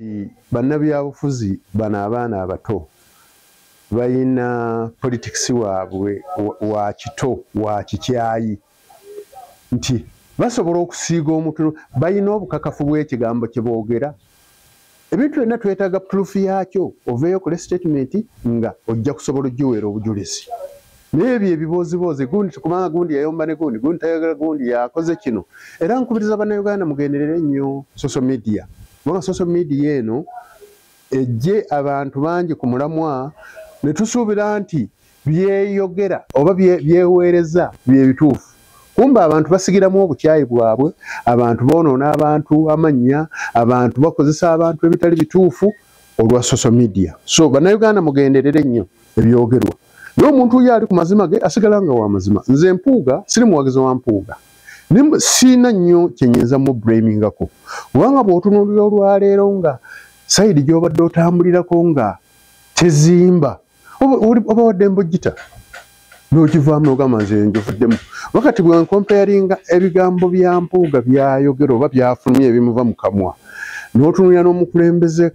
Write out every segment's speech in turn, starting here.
Nti bannabyabufuzi bano abaana abato balina politics waabwe wa kito wa kikyayi, nti basobola okusiiga omuntu, balina obukakafu bw'ekigambo kye boogera. Ebintu byonna twetaaga proof yaakyo, oveeyo okole statement nga ojja kusobola ogiweera obujulizi. Naye ebyo ebibooziboozi gundi kubanga gundi yayomba ne gundi, gundi tayagala gundi yakoze kino. Era nkubiriza Bannayuganda mugenderere nnyo social media, kubanga social media eno ejje abantu bangi ku mulamwa ne tusuubira nti byeyogera oba byeweereza bye bituufu. Kumbe abantu basigiramu obukyayi bwabwe, abantu boonoona abantu amannya, abantu bakozesa abantu ebitali bituufu olwa social media. So Bannayuganda mugenderere nnyo ebyogerwa. Naye omuntu oyo ali ku mazima ge asigala nga wa mazima. Nze Mpuuga siri muwagizi wa Mpuuga, siina nnyo kye nnyinza mu blamingako, kubanga bw'otunuulira olwaleero nga sayidi gy'obadde otambulirako nga tezimba, oba wadde mbugita n'okivaamu n'ogamba nze njivuddemu. Wakati bwe nkomparinga ebigambo bya Mpuuga byayogera oba byafulumye ebimuva mu kamwa, n'otunuulira n'omukulembeze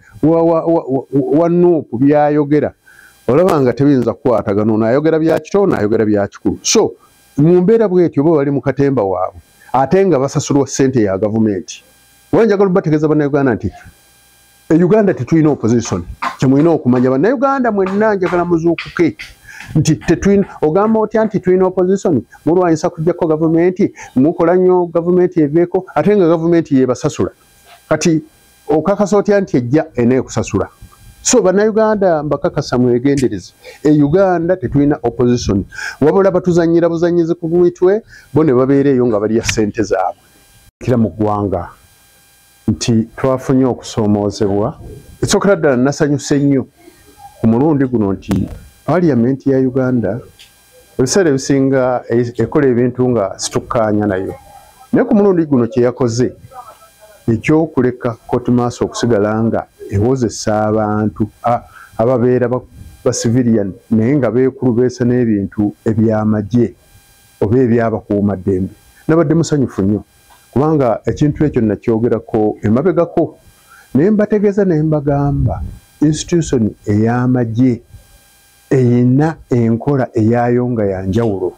wa NUP byayogera, olaba nga tebiyinza kukwatagana. Ono ayogera bya kito, ono ayogera bya kikulu. So mu mbeera bw'etyo bo bali mu katemba waabwe, ate nga basasulwa ssente ya gavumenti. Kuba njagala obategeeza Bannayuganda nti e Uganda tetulina opposition. Kye mulina okumanya Bannayuganda mwenna, njagala muzuukuke nti tetulina. Ogamba otya nti tulina opposition? Mulwanyisa kuggyako gavumenti, mukola nnyo gavumenti eveeko, ate nga gavumenti yeebasasula. Kati okakasa otya nti ejja eneekusasula? So Bannayuganda mbakakasa mwegendereze, e Uganda tetulina opposition, wabula batuzannyira buzannyizi ku mitwe bo ne babeera eyo nga balya ssente zaabwe. Kira mu ggwanga nti twafunye okusoomoozebwa. Ekisookera ddala, nasanyuse nnyo ku mulundi guno nti Paaliyamenti ya Uganda ebiseera ebisinga ekola ebintu nga situkkaanya nayo, naye ku mulundi guno kye yakoze ekyokuleka court martial okusigala nga ewozesa abantu ababeera ba civilian naye nga beekulubeesa n'ebintu ebyamagye oba ebyabakuumaddembe, nabadde musanyufu nnyo, kubanga ekintu ekyo nakyogerako emabegako naye mbategeeza ne mbagamba institution ey'amagye eyina enkola eyaayo nga ya njawulo.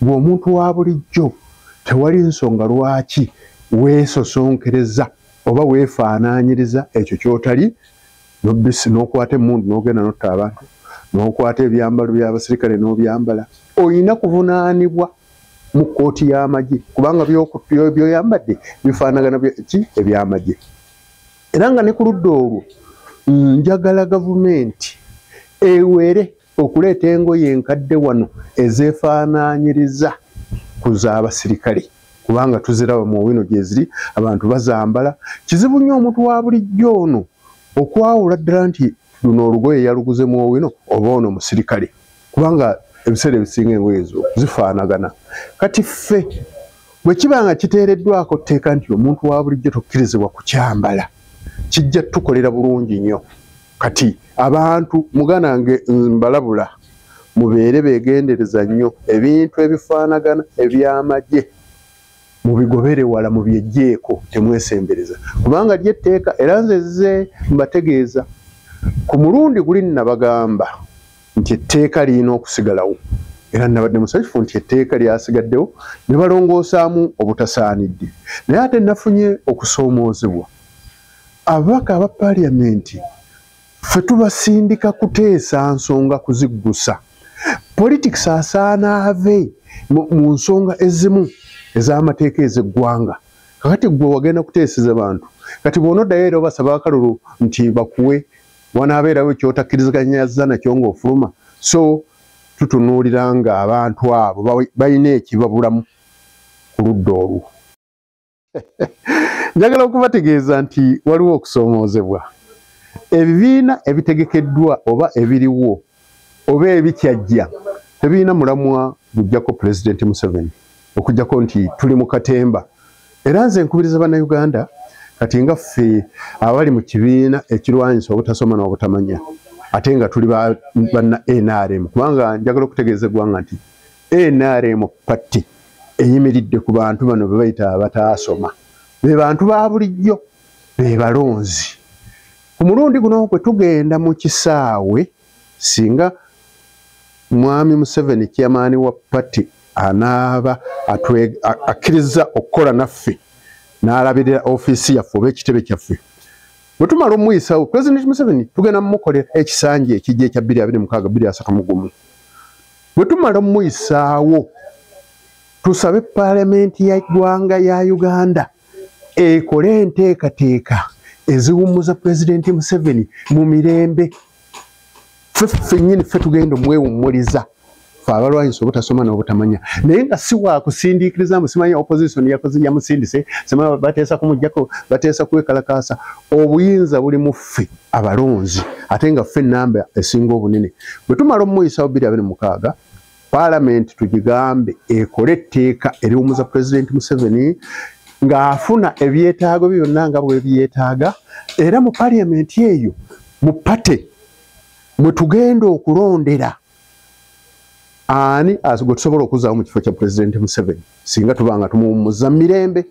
Bw'omuntu wa bulijjo tewali nsonga lwaki weesosonkereza oba weefaanaanyiriza ekyo ky'otali, nobisi n'okwata emmundu n'ogenda n'otta abantu, n'okwata ebyambalo by'abasirikale n'obyambala. Oyina kuvunaanibwa mu kkooti y'amagye, kubanga by'oyambadde bifaanagana ki ebyamagye. Era nga ne ku ludda olwo njagala gavumenti ewere okuleeta engoye enkadde wano ezeefaanaanyiriza ku z'abasirikale, kubanga tuziraba mu wino gye ziri, abantu bazambala. Kizibu nnyo omuntu wa bulijjo ono okwawula ddala nti luno olugoye yaluguze mu wino oba ono musirikale, kubanga ebiseera ebisinga engoye ezo zifaanagana. Kati ffe bwe kiba nga kiteereddwako tteeka nti omuntu wa bulijjo tokkirizibwa kukyambala, kijja tukolera bulungi nnyo. Kati abantu muganda wange mbalabula mubeere beegendereza nnyo, ebintu ebifaanagana ebyamagye mubigobere wala, mubyeggyeko, temwesembereza, kubanga lyetteeka. Era nze nze mbategeeza ku mulundi guli nabagamba nti etteeka lirina okusigalawo, era nabadde musanyufu nti etteeka lyasigaddewo ne balongoosaamu obutasaanidde. Naye ate nafunye okusoomoozebwa, ababaka aba Paaliyamenti ffe tubasindika kuteesa nsonga kuziggusa. Politics asaana ave mu nsonga ezimu ez'amateeka ez'eggwanga. Kakati gwe wagenda kuteeseza bantu, kati bw'onoddayo era obasaba akalulu nti bakuwe, wanaabeerawo ekyotakkiriziganyazza nakyo ng'ofuluma. So tutunuulira nga abantu abo balina ekibabulamu ku ludda olwo. Njagala okubategeeza nti waliwo okusoomoozebwa. Ebibiina ebitegekeddwa oba ebiriwo oba ebikyajja tebirina mulamwa gujjako Pulezidenti Museveni, okuggyako nti tuli mu katemba. Era nze nkubiriza Bannayuganda kati nga ffe abali mu kibiina ekirwanyisa obutasoma n'obutamanya, ate nga tuli banna NRM, kubanga njagala okutegeeza eggwanga nti NRM party eyimiridde ku bantu bano be bayita abataasoma, be bantu ba bulijjo, be balonzi. Ku mulundi guno bwe tugenda mu kisaawe, singa Mwami Museveni chairman wa party anaaba akkiriza okukola naffe n'alabirira ofiisi yaffe oba ekitebe kyaffe, bwe tumala omuyisaawo President Museveni tugenda mumukolera ekisanja ekijja ekya 2026 2031. Bwe tumala omuyisaawo tusabe paalamenti ya ggwanga ya Uganda ekole enteekateeka eziwummuza Pulezidenti Museveni mu mirembe. Ffe ffennyini ffe tugenda omwewummuliza, ffe abalwanyisa obutasoma n'obutamanya, naye nga si waakusindiikiriza mbu simanyi opposition yakoze yamusindise, simanyi bateesa kumuggyako, bateesa kwekalakaasa. Obuyinza buli mu ffe abalonzi, ate nga ffe ennamba esinga obunene. Bwe tumala omuyisaawo 2026, paalamenti tugigambe ekole etteeka eriwummuza Pulezidenti Museveni ng'afuna ebyetaago bye byonna nga bwe byetaaga. Era mu paalamenti eyo mu party mwe tugenda okulondera ani gwe tusobola okuzzaawo mu kifo kya Pulezidenti Museveni singa tuba nga tumuwummuza mirembe,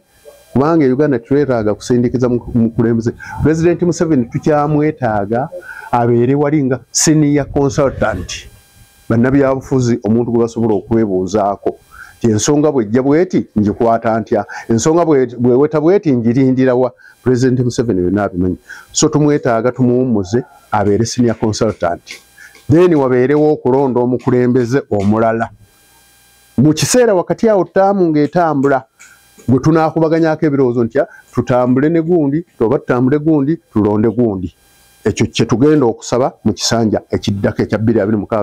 kubanga e Uganda tetwetaaga kusindikiza mukulembeze. Pulezidenti Museveni tukyamwetaaga abeere wali nga senior consultant, bannabyabufuzi omuntu gwe basobola okwebuuzaako ti ensonga bwejja bweti ngikwata ntya, ensonga bweweta bweti ngirindirawa. Pulezidenti Museveni byonna abimanyi, so tumwetaaga tumuwummuze abeere senior consultant, then wabeerewo okulonda omukulembeze omulala mu kiseera wakati awo ttaamu ng'etambula gwe tunaakubaganyako ebirowoozo nti tutambule ne gundi oba tutambule gundi tulonde gundi. Ekyo kye tugenda okusaba mu kisanja ekiddako ekya 2026.